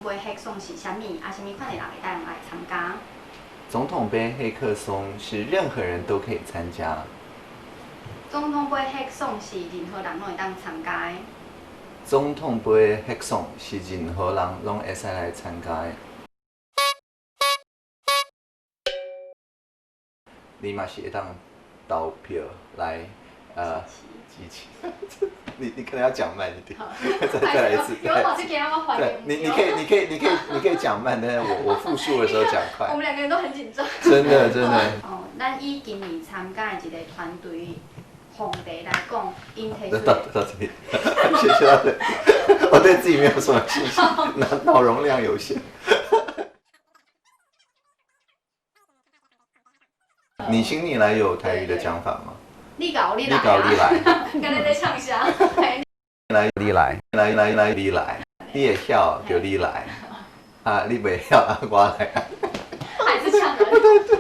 杯黑客松是啥物？啊，啥物款的人會當來參加？總統杯黑客松是任何人都可以參加。總統杯黑客松是任何人攏會當參加的。總統杯黑客松是任何人攏會使來參加的。你嘛是會當投票來支持。你可能要講慢一點，再來一次。對，你可以講慢，但是我複述的時候講快。我們兩個人都很緊張。真的真的。哦，咱以今年參加的一個團隊皇帝來講，𪜶提出。到這裡，謝謝到這裡。我對自己沒有什麼信心，腦容量有限。你心裡來有台語的講法嗎？你搞你來，你搞你來，敢若咧唱啥？來你來，來來來你來，你會曉就你來，啊，你袂曉啊我來。還是唱的。對對。